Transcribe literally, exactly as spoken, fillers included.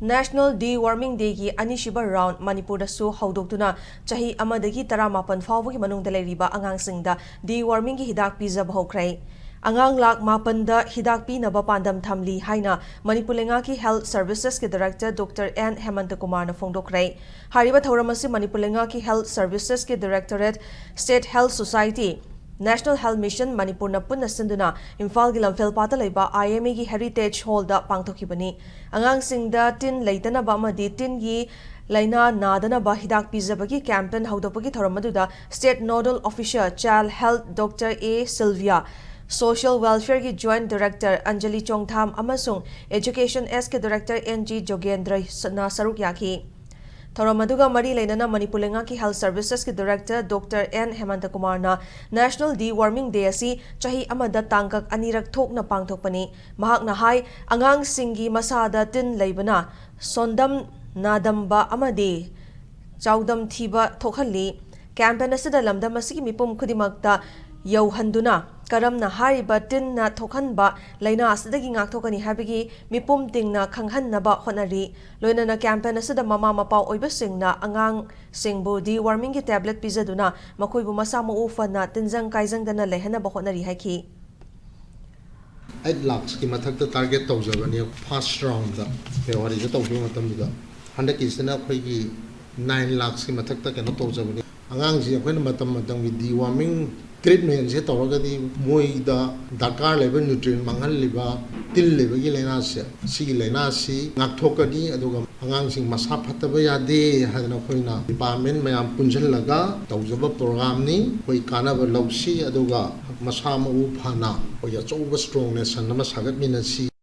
National Deworming Dayꯒꯤ ꯑꯅꯤꯁꯨꯕ round ꯃꯅꯤꯄꯨꯔꯗꯁꯨ ꯍꯧꯗꯣꯛꯇꯨꯅ ꯆꯍꯤ ꯑꯃꯗꯒꯤ ꯇꯔꯥꯃꯥꯄꯟ ꯐꯥꯎꯕꯒꯤ ꯃꯅꯨꯡꯗ ꯂꯩꯔꯤꯕ ꯑꯉꯥꯡꯁꯤꯡꯗ dewormingꯒꯤ ꯍꯤꯗꯥꯛ ꯄꯤꯖꯕ ꯍꯧꯈ꯭ꯔꯦ꯫ ꯑꯉꯥꯡ ꯂꯥꯈ ꯃꯥꯄꯟꯗ ꯍꯤꯗꯥꯛ ꯄꯤꯅꯕ ꯄꯥꯟꯗꯝ ꯊꯝꯂꯤ ꯍꯥꯏꯅ ꯃꯅꯤꯄꯨꯔ ꯂꯩꯉꯥꯛꯀꯤ Health Servicesꯀꯤ Director Doctor N ꯍꯦꯃꯟꯇ ꯀꯨꯃꯥꯔꯅ ꯐꯣꯡꯗꯣꯛꯈ꯭ꯔꯦ꯫ ꯍꯥꯏꯔꯤꯕ ꯊꯧꯔꯝ ꯑꯁꯤ ꯃꯅꯤꯄꯨꯔ ꯂꯩꯉꯥꯛꯀꯤ Health Servicesꯀꯤ Directorate, State Health Society, National Health Mission ꯃꯅꯤꯄꯨꯔꯅ ꯄꯨꯟꯅ ꯁꯤꯟꯗꯨꯅ ꯏꯝꯐꯥꯜꯒꯤ ꯂꯝꯐꯦꯜꯄꯥꯠꯇ ꯂꯩꯕ IMAꯒꯤ Heritage Hallꯗ ꯄꯥꯡꯊꯣꯛꯈꯤꯕꯅꯤ꯫ ꯑꯉꯥꯡꯁꯤꯡꯗ ꯇꯤꯟ ꯂꯩꯇꯅꯕ ꯑꯃꯗꯤ ꯇꯤꯟꯒꯤ ꯂꯥꯏꯅꯥ ꯅꯥꯗꯅꯕ ꯍꯤꯗꯥꯛ ꯄꯤꯖꯕꯒꯤ campaign ꯍꯧꯗꯣꯛꯄꯒꯤ ꯊꯧꯔꯝ ꯑꯗꯨꯗ State Nodal Officer Child Health Doctor A Silvia, Social Welfareꯒꯤ Joint Director ꯑꯟꯖꯂꯤ ꯆꯣꯡꯊꯥꯝ ꯑꯃꯁꯨꯡ Education Sꯀꯤ Director N G ꯖꯣꯒꯦꯟꯗ꯭ꯔꯅ ꯁꯔꯨꯛ ꯌꯥꯈꯤ꯫ ꯊꯧꯔꯝ ꯑꯗꯨꯒ ꯃꯔꯤ ꯂꯩꯅꯅ ꯃꯅꯤꯄꯨꯔ ꯂꯩꯉꯥꯛꯀꯤ Health Servicesꯀꯤ Director Doctor N ꯍꯦꯃꯟꯇ ꯀꯨꯃꯥꯔꯅ National Deworming Day ꯑꯁꯤ ꯆꯍꯤ ꯑꯃꯗ ꯇꯥꯡꯀꯛ ꯑꯅꯤꯔꯛ ꯊꯣꯛꯅ ꯄꯥꯡꯊꯣꯛꯄꯅꯤ꯫ ꯃꯍꯥꯛꯅ ꯍꯥꯏ, ꯑꯉꯥꯡꯁꯤꯡꯒꯤ ꯃꯁꯥꯗ ꯇꯤꯟ ꯂꯩꯕꯅ ꯁꯣꯟꯗꯝ, ꯅꯥꯗꯝꯕ ꯑꯃꯗꯤ ꯆꯥꯎꯗꯝ ꯊꯤꯕ ꯊꯣꯛꯍꯜꯂꯤ꯫ Campaign ꯑꯁꯤꯗ ꯂꯝꯗꯝ ꯑꯁꯤꯒꯤ ꯃꯤꯄꯨꯝ ꯈꯨꯗꯤꯡꯃꯛꯇ ꯌꯧꯍꯟꯗꯨꯅ ꯀꯔꯝꯅ ꯍꯥꯏꯔꯤꯕ ꯇꯤꯟꯅ ꯊꯣꯛꯍꯟꯕ ꯂꯥꯏꯅꯥ ꯑꯁꯤꯗꯒꯤ ꯉꯥꯛꯊꯣꯛꯀꯅꯤ ꯍꯥꯏꯕꯒꯤ ꯃꯤꯄꯨꯝ ꯇꯤꯡꯅ ꯈꯪꯍꯟꯅꯕ ꯍꯣꯠꯅꯔꯤ꯫ ꯂꯣꯏꯅꯅ campaign ꯑꯁꯤꯗ ꯃꯃꯥ ꯃꯄꯥ ꯑꯣꯏꯕꯁꯤꯡꯅ ꯑꯉꯥꯡꯁꯤꯡꯕꯨ dewormingꯒꯤ tablet ꯄꯤꯖꯗꯨꯅ ꯃꯈꯣꯏꯕꯨ ꯃꯁꯥ ꯃꯎ ꯐꯅ ꯇꯤꯟꯖꯪ ꯀꯥꯏꯖꯪꯗꯅ ꯂꯩꯍꯟꯅꯕ ꯍꯣꯠꯅꯔꯤ ꯍꯥꯏꯈꯤ꯫ ꯑꯩꯠ ꯂꯥꯈꯀꯤ ꯃꯊꯛꯇ target ꯇꯧꯖꯕꯅꯤ first roundꯗ ꯐꯦꯕ꯭ꯔꯨꯋꯥꯔꯤꯗ ꯇꯧꯈꯤꯕ ꯃꯇꯝꯗꯨꯗ꯫ ꯍꯟꯗꯛꯀꯤꯁꯤꯅ ꯑꯩꯈꯣꯏꯒꯤ nine lakhꯀꯤ ꯃꯊꯛꯇ ꯀꯩꯅꯣ ꯇꯧꯖꯕꯅꯤ꯫ ꯑꯉꯥꯡꯁꯤ ꯑꯩꯈꯣꯏꯅ ꯃꯇꯝ ꯃꯇꯝꯒꯤ deworming treatmentꯁꯦ ꯇꯧꯔꯒꯗꯤ ꯃꯣꯏꯗ ꯗꯔꯀꯥꯔ ꯂꯩꯕ nutrient ꯃꯥꯡꯍꯜꯂꯤꯕ ꯇꯤꯜ ꯂꯩꯕꯒꯤ ꯂꯥꯏꯅꯥꯁꯦ, ꯁꯤꯒꯤ ꯂꯥꯏꯅꯥꯁꯤ ꯉꯥꯛꯊꯣꯛꯀꯅꯤ꯫ ꯑꯗꯨꯒ ꯑꯉꯥꯡꯁꯤꯡ ꯃꯁꯥ ꯐꯠꯇꯕ ꯌꯥꯗꯦ ꯍꯥꯏꯗꯅ ꯑꯩꯈꯣꯏꯅ department ꯃꯌꯥꯝ ꯄꯨꯟꯁꯤꯜꯂꯒ ꯇꯧꯖꯕ programꯅꯤ꯫ ꯑꯩꯈꯣꯏ ꯀꯥꯟꯅꯕ ꯂꯧꯁꯤ, ꯑꯗꯨꯒ ꯃꯁꯥ ꯃꯎ ꯐꯅ ꯑꯩꯈꯣꯏ ꯑꯆꯧꯕ strong nation ꯑꯃ ꯁꯥꯒꯠꯃꯤꯟꯅꯁꯤ꯫